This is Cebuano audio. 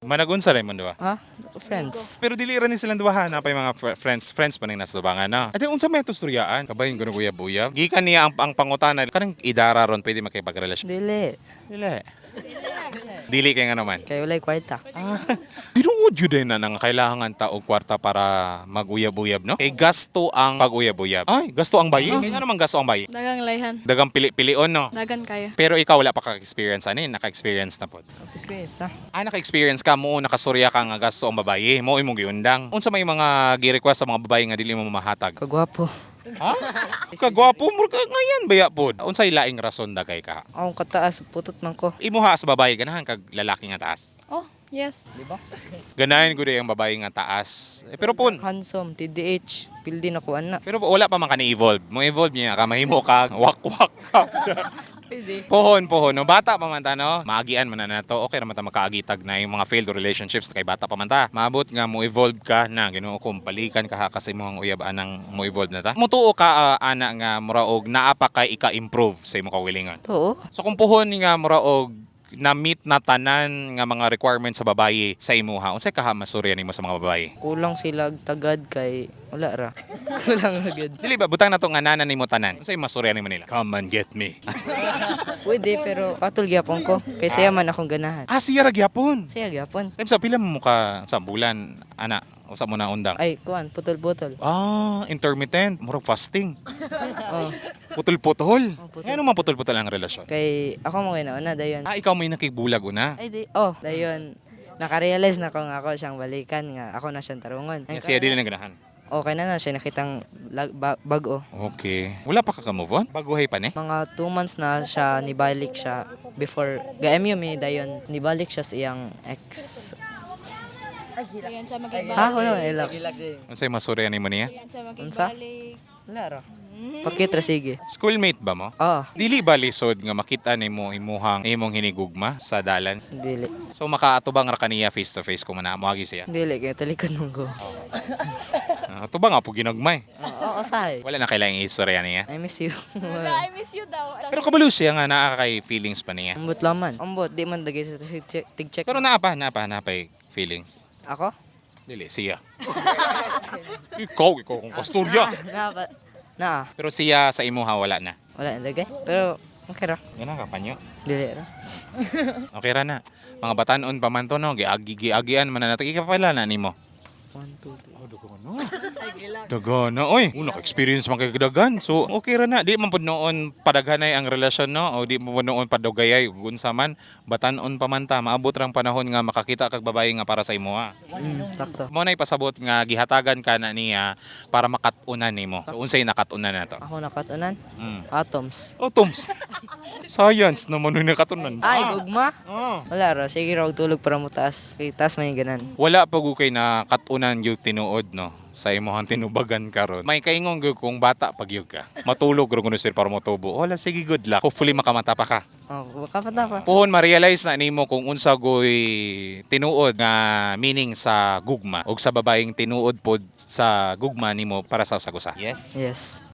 Managunsa rin mo duha? Ha? Friends. Pero dili ra ni silang duha, na pay mga friends, friends pa ning nasa tubangan na. Ate, unsa may tusturyaan? Kabahin kuno uyab uyab. Gikan niya ang pangutana kanang idara ron pwede makipagrelasyon. Dili. Dili. Dili kay nga naman. Kay walay kwarta. Ah, tinuod yun din na nang kailangan ta og kwarta para maguyab-uyab, no? Kay gasto ang pag-uyab-uyab. Ay, gasto ang bayi. Kaya nga naman gasto ang bayi. Dagang layhan. Dagang pili-pilion, no? Dagan kaya. Pero ikaw wala pa ka-experience ani, naka-experience na pod. Experience na. Ah, naka-experience ka mo, nakasurya ka nga gasto ang babaye, mo imong giundang. Unsa may mga gi-request sa mga babaye nga dili mo mahatag? Kagwapo. Ha? Kagwapo mo ka ngayan baya pod. Unsay laing rason dagay ka? Akong kataas, putot man ko. Imuha sa babaye ganahan kag lalaki nga taas. Oh, yes. Di ba? Ganahan gud ang babaye nga taas. Eh, pero pun, Handsome, TDH. Pildi na ko ana. Pero wala pa man ka ni-evolve. Mo evolve niya ka mahimo ka wak-wak ka. Pwede. Pohon, pohon. No, bata pa man ta, no? Maagian man na nato. Okay ra man ta makaagitag na yung mga failed relationships kay bata pa man ta. Maabot nga mo evolve ka na Ginoo ko balikan ka ha kasi mo ang uyab anang mo evolve na ta. Mutuo ka ana nga mura og naa pa kay ika-improve sa imong kaugalingon. Tuo. So kung puhon nga mura og na-meet na tanan nga mga requirements sa babaye sa imuha, unsay kaha masurya nimo sa mga babaye? Kulang sila og tagad kay wala ra. Kulang ra gud. Dili ba butang nato nga nana nimo tanan? Unsay masurya nimo nila? Come and get me. Pwede pero patol gyapon ko. Kay siya man akong ganahan. Ah, siya ra gyapon. Siya gyapon. Time sa pila mo ka sa bulan, ana, usa mo na undang? Ay, kuan, putol-putol. Ah, intermittent, murag fasting. Oh, Putol-putol. Oh, putol. Ngano man putol-putol ang relasyon? Kay ako mo na dayon. Ah, ikaw may nakibulag una. Ay di, oh, dayon. Nakarealize na ko nga ako siyang balikan nga ako na siyang tarungon. Nga siya dili na ganahan. Okay na na siya nakitang bago. Okay. Wala pa ka ka-move on? Baguhay pa ni? Mga 2 months na siya nibalik siya before ga-MU mi, dayon nibalik siya sa iyang ex. Ayan siya magibalik. Ha, wala ilak. Unsay masurya nimo niya? Ayan siya Unsa? magibalik. Wala ra. Pakit ra sige. Schoolmate ba mo? Oh, Dili ba lisod nga makita nimo imuhang imong hinigugma sa dalan? Dili. So makaatubang ra kaniya face to face kung mana moagi siya. Dili kay talikod man ko. Ah, atubang nga po ginagmay. Oo, oh, sahay. Wala na kailangang istorya niya. I miss you. Wala, I miss you daw. Pero kabalo siya nga naa kay feelings pa niya. Ambot laman. Ambot di man dagay sa tig check. Pero naa pa feelings. Ako? Dili siya. Ikaw kung kasturya. Na pa. Na. Pero siya sa imuha wala na. Wala na dagay. Pero okay ra. Yan ang kapanyo. Dili ra. Okay ra na. Mga batanon pa man to no, giagi giagian man na nato. Ikaw pala na nimo. 1 2 3. Oh, dagana. Dagana, oy. Una ka-experience man kay dagan. So, okay ra na. Di man pud noon padaghanay ang relasyon, no? O di man pud noon padugayay ug unsa man, batan-on pa man ta. Maabot rang panahon nga makakita kag babae nga para sa imo. Sakto. Mo nay pasabot nga gihatagan ka na niya para makat-unan nimo. So, unsay nakat-unan nato? Ako nakatunan. Atoms. Oh, Toms. Science naman yung nakatunan. Ay, gugma. Oh. Wala ra. Sige ra og tulog para mo taas. Kay taas man yung ganan. Wala pa gud kay nakatunan yung tinuod no sa imong tinubagan karon. May kaingon gyud kung bata pag gyud ka. Matulog ra kuno sir para motubo. Wala, sige, good luck. Hopefully makamata pa ka. Oh, kapat na pa. Puhon ma-realize na nimo kung unsa goy tinuod nga meaning sa gugma ug sa babaeng tinuod pod sa gugma nimo para sa usag usa. Yes. Yes.